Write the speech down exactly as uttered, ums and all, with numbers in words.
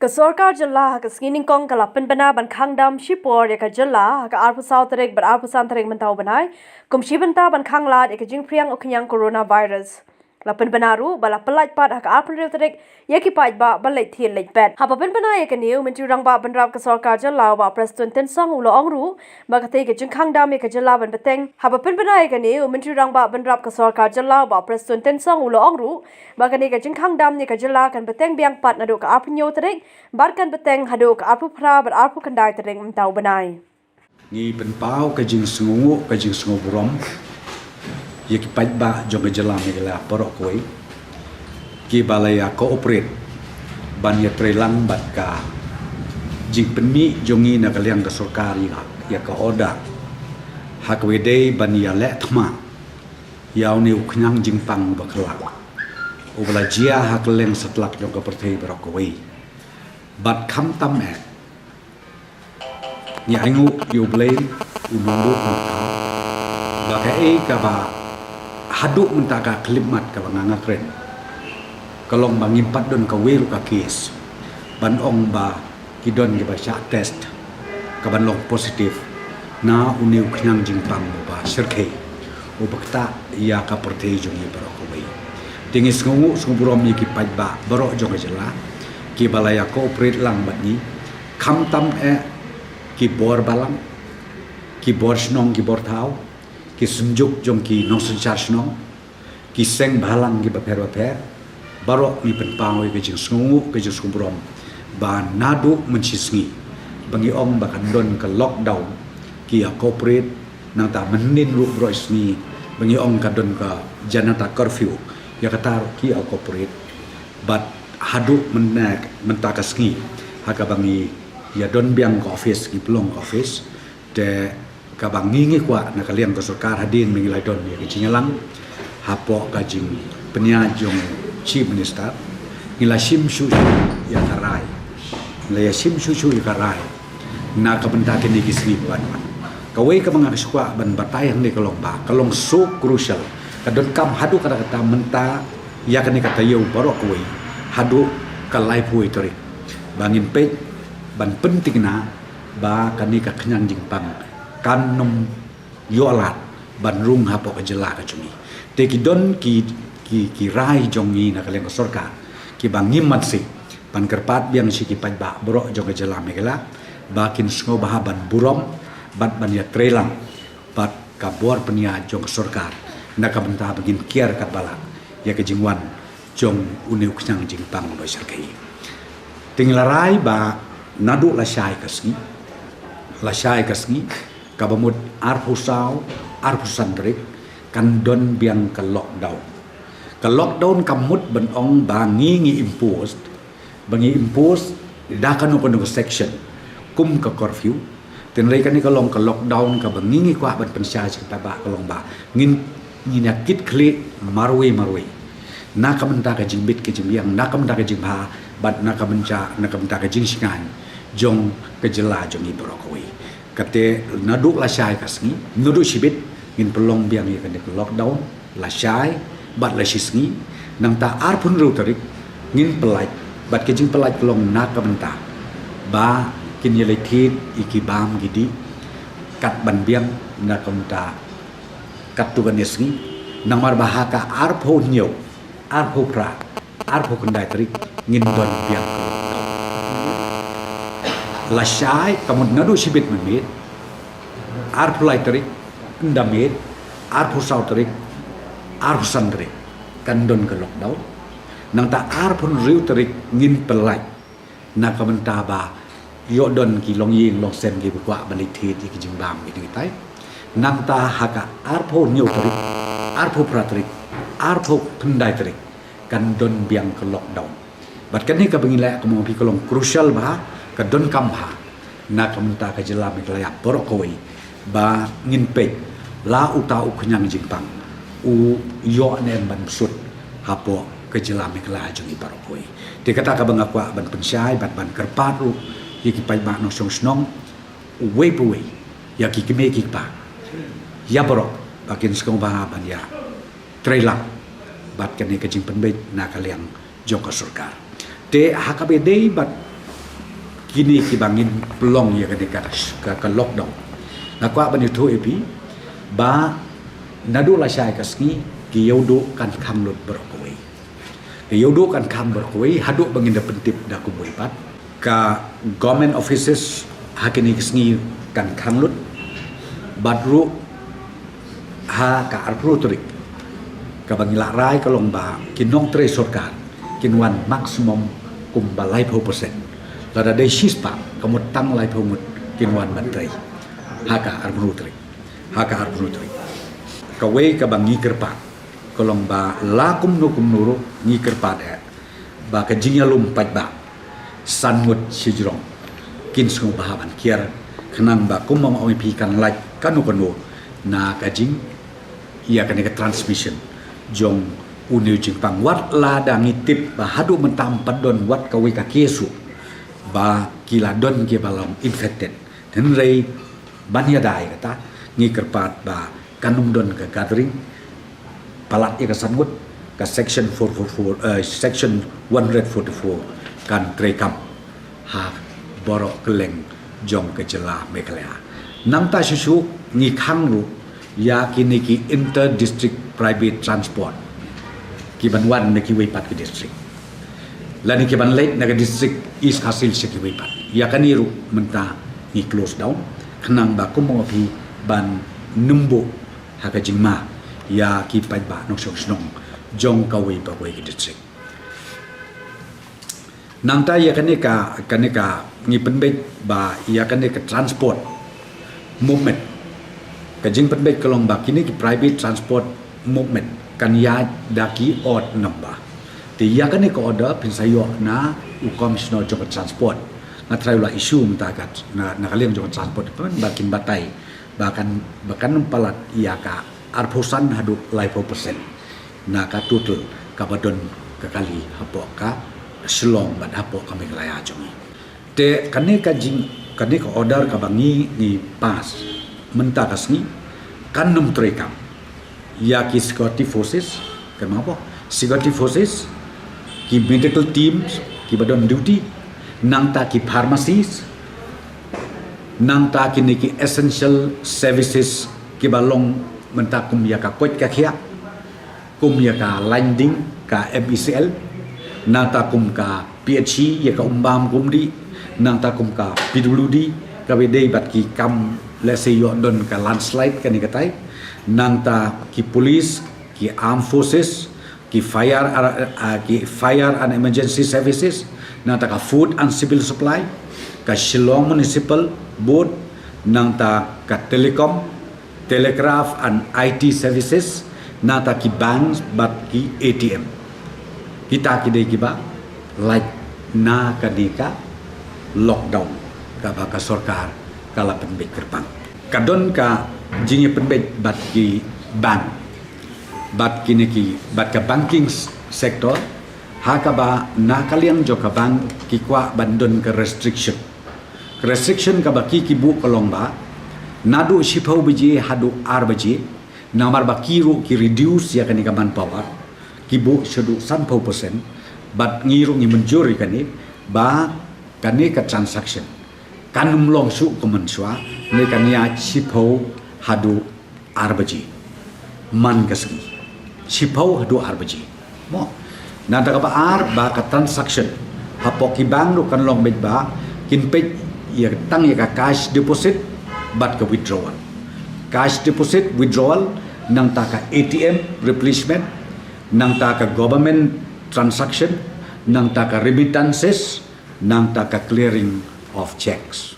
Ka sorkar jylla ha ka sngi nyngkong ka la pynbna ban khang dam shipor ïa ka jylla ha ka arphew saw tarik bad arphew san tarik mynta u bnai, kum shi bynta ban khang lad ïa ka jingphriang u khñiang coronavirus. La pynbna ruh ba la pyllait pat ha ka arphew hynriew tarik ïa ki paidbah ban leit thied leit peit. Haba pynbna ïa kane, u Myntri Rangbah Bynrap ka sorkar jylla, Bah Prestone Tynsong, u la ong ruh ba katei ka jingkhang dam ïa ka jylla ban bteng. Haba pynbna ïa kane, u Myntri Rangbah Bynrap ka sorkar jylla, Bah Prestone Tynsong, u la ong ruh ba kane ka jingkhang dam ïa ka jylla kan bteng biang pat naduh ka arphew hynñiew tarik bad kan bteng haduh ka arphew phra bad arphew khyndai tarik mynta u bnai. Ngi pynpaw ka jingsngewnguh, ka jingsngewburom ïa ki paidbah jong ka jylla Meghalaya baroh kawei, kiba la ïa cooperate ban ïatreilang bad ka jingpynmih jong ngi na ka liang ka sorkar ïa, ïa ka order ha kaba ïadei ban ïaleh thma ïa une u khñiang jingpang uba kylla, uba la jia ha kylleng satlak jong ka pyrthei baroh kawei. Bad khamtam eh, ngi ainguh ïa U Blei, U Nongbud Nongthaw, ba kaei kaba haduh mynta ka khyllipmat kaba nga nga kren, ka long ba ngim pat don kawei ruh ka case ban ong ba ki don kiba shah test kaban long positive na une u khñiang jingpang uba shyrkhei, uba ktah ïa ka pyrthei jong ngi baroh kawei. Te ngi sngewnguh, sngewnguh burom ïa ki paidbah baroh jong ka jylla kiba la ïa cooperate lang bad ngi, khamtam eh ki bor balang, ki bor shnong, ki bor thaw, ki synjuk jong ki nongsynshar shnong, ki seng bhalang kiba pher bapher, baroh ngi pynpaw ïa ka jingsngewnguh, ka jingsngewburom ba naduh mynshisngi ba ngi ong ba kan don ka lockdown, ki ïa cooperate. Nangta mynhynnin ruh baroh shi sngi ba ngi ong ka don ka janata curfew, ïa kata ruh ki ïa cooperate. Bad haduh mynne, mynta ka sngi ha kaba ngi ïa don biang ka office, ngi pynlong ka office. Te kaba ngi ngi kwah na ka liang ka sorkar, hadien ba ngi la don ïa ka jingïalang hapoh ka jingpynïaid jong Chief Minister, ngi la shim shuh shuh ïa ka rai, ngi la ïa shim shuh shuh ïa ka rai na ka bynta kine ki sngi ba wan. Kawei kaba nga kwah ban batai hangne ka long ba ka long so crucial, ka donkam haduh katta katta mynta ïa kane ka taïew baroh kawei haduh ka laiphew tarik ba ngin peit ban pynthikna ba kane ka khñiang jingpang kan nym ïoh lad ban rung hapoh ka jylla ka jong ngi. Te ki don ki, ki, ki rai jong ngi na ka liang ka sorkar kiba ngim mat sih ban kyrpad biang sha ki paidbah baroh jong ka jylla Meghalaya ba kin sngewbha ban burom bad ban ïatreilang bad ka bor pynïaid jong ka sorkar na ka bynta ba ngin kiar katba lah ïa ka jingwan jong une u khñiang jingpang uba shyrkhei. Te ngi la rai ba naduh lashai ka sngi, lashai ka sngi, kaba mut arphew saw, arphew san tarik, kan don biang ka lockdown. Ka lockdown ka mut ban ong ba ngi ngi impose, ba ngi impose da kano kano ka section kum ka curfew. Te hynrei kane ka long ka lockdown kaba ngi ngi kwah ban pynshai sha ki paidbah ka long ba ngin, ngin ïa kit khlieh marwei marwei na ka bynta ka jingbit ka jingbiang, na ka bynta ka jingbha bad na ka bynta, na ka bynta ka jingshngaiñ jong ka jylla jong ngi baroh kawei. Kata naduh lashai ka sngi, naduh shibit ngin pynlong biang ïa kane ka lockdown, lashai bad lashi sngi. Nangta arphew hynriew tarik ngin pyllait, bad ka jingpyllait ka long na ka bynta ba kin ïaleit thied ïa ki bam ki dih katba biang na ka bynta katto katne sngi. Namar ba ha ka arphew hynñiew, arphew phra, arphew khyndai tarik ngin don biang ka lockdown. Lashai ka mut naduh shibit mynmiet, arphew lai tarik ynda miet, arphew saw tarik, arphew san tarik kan don ka lockdown. Nangta arphew hynriew tarik ngin pyllait na ka bynta ba ïoh don ki longïing longsem kiba kwah ban leit thied ïa ki jingbam ki ding kitai. Nangta ha ka arphew hynñiew tarik, arphew phra tarik, arphew khyndai tarik kan don biang ka lockdown. Bad kane kaba ngi leh, kumba nga ong ïa phi, ka long crucial bha, ka donkam bha na ka bynta ka jylla Meghalaya baroh kawei ba ngin peit la uta u khñiang jingpang u ïoh ne em ban bsut hapoh ka jylla Meghalaya jong ngi baroh kawei. Te kata kaba nga kwah ban pynshai bad ban kyrpad ruh ïa ki paidbah nongshong shnong uwei pa uwei, ïa ki kmie ki kpa, ïa baroh ba kin sngewbha ban ïatreilang bad kane ka jingpynbeit na ka liang jong ka sorkar. Te ha kaba ïadei bad Kine kiba ngin pynlong ïa kane ka, ka, ka lockdown. Nga kwah ban ïathuh ïa phi ba naduh lashai ka sngi ki ïewduh kan khang lut baroh kawei. Ki ïewduh kan khang baroh kawei haduh ba ngin da pyntip da kumwei pat. Ka government offices ha kine ki sngi kan khang lut. Bad ruh ha ka arphew tarik, kaba ngi la rai ka long ba ki nongtrei sorkar kin wan maximum kumba laiphew percent. Lada dei shispah, ka mut tang laiphew ngut kin wan ban trei ha ka arphew tarik. Ha ka arphew tarik. Kawei kaba ngi kyrpad ka long ba la kumno kumno ruh ngi kyrpad eh ba ka jingïalum paidbah san ngut shajrong kin sngewbha ban kiar, khnang ba kumba nga ong ïa phi kan lait kano kano na ka jing, ïa kane ka transmission jong une u jingpang. Wat lada ngi tip ba haduh mynta ym pat don wat kawei ka case ba ki la don kiba long infected. Hynrei ban ïada ïa kata, ngi kyrpad ba kan ym don ka gathering palat ïa ka san ngut, ka section four four four, eh, section one hundred forty-four kan treikam ha baroh kylleng jong ka jylla Meghalaya. Nangta shuh shuh ngi khang ruh ïa kine ki inter district private transport kiban wan na kiwei pat ki district, lane kiban leit na ka district East Khasi Hills sha kiwei pat. Ïa kane ruh mynta ngi close down, khnang ba kumba phi ban nym buh ha ka jingma ïa ki paidbah nongshong shnong jong kawei pa kawei ka district. Nangta ïa kane ka, kane ka ngi pynbeit ba ïa kane ka transport movement, ka jingpynbeit ka long ba kine ki private transport movement kan ïaid da ki odd number. Te ïa kane ka order phin sa ïoh na u commissioner jong ka transport. Nga trai u la issue mynta ka na, na ka liang jong ka transport department ba kin batai ba kan, ba kan ym palat ïa ka arphew san haduh laiphew percent na ka total kaba don ka kali hapoh ka Shillong bad hapoh ka Meghalaya jong ngi. Te kane ka jing, kane ka order kaba ngi, ngi pass mynta ka sngi kan nym treikam ïa ki security forces, kan mabo security forces, ki medical teams kiba don duty, nangta ki pharmacies, nangta kine ki essential services kiba long mynta kum ïa ka koit ka khiah, kum ïa ka line ding, ka M E C L, nangta kum ka P H E, ïa ka um bam ka um dih, nangta kum ka P W D, kaba dei bad ki kam lehse ïoh don ka landslide kane katai, nangta ki police, ki armed forces, ki fire, ah, ki fire and emergency services, nangta ka food and civil supply, ka Shillong Municipal Board, nangta ka telecom, telegraph and I T services, nangta ki banks bad ki A T M. Kita ki dei kiba lait na kane ka lockdown kaba ka sorkar ka la pynbeit kyrpang. Ka don ka jingïapynbeit bad ki bank, bad kine ki, bad ka banking s-, sector, ha kaba na ka liang jong ka bank ki kwah ban don ka restriction. Ka restriction kaba ki, ki buh ka long ba naduh shiphew baje haduh ar baje, namar ba ki ruh ki reduce ïa kane ka manpower, ki buh shaduh sanphew percent, bad ngi ruh ngi mynjur ïa kane ba kane ka transaction kan ym long shuh kum mynshuwa, ne kan ïaid shiphew haduh ar baje man ka sngi. Shiphew haduh ar baje. Mo. Nangta kaba ar ba ka transaction hapoh ki bank ruh kan long beit ba kin peit ïa tang ïa ka cash deposit bad ka withdrawal. Cash deposit, withdrawal, nangta ka A T M replacement, nangta ka government transaction, nangta ka remittances, nangta ka clearing of checks.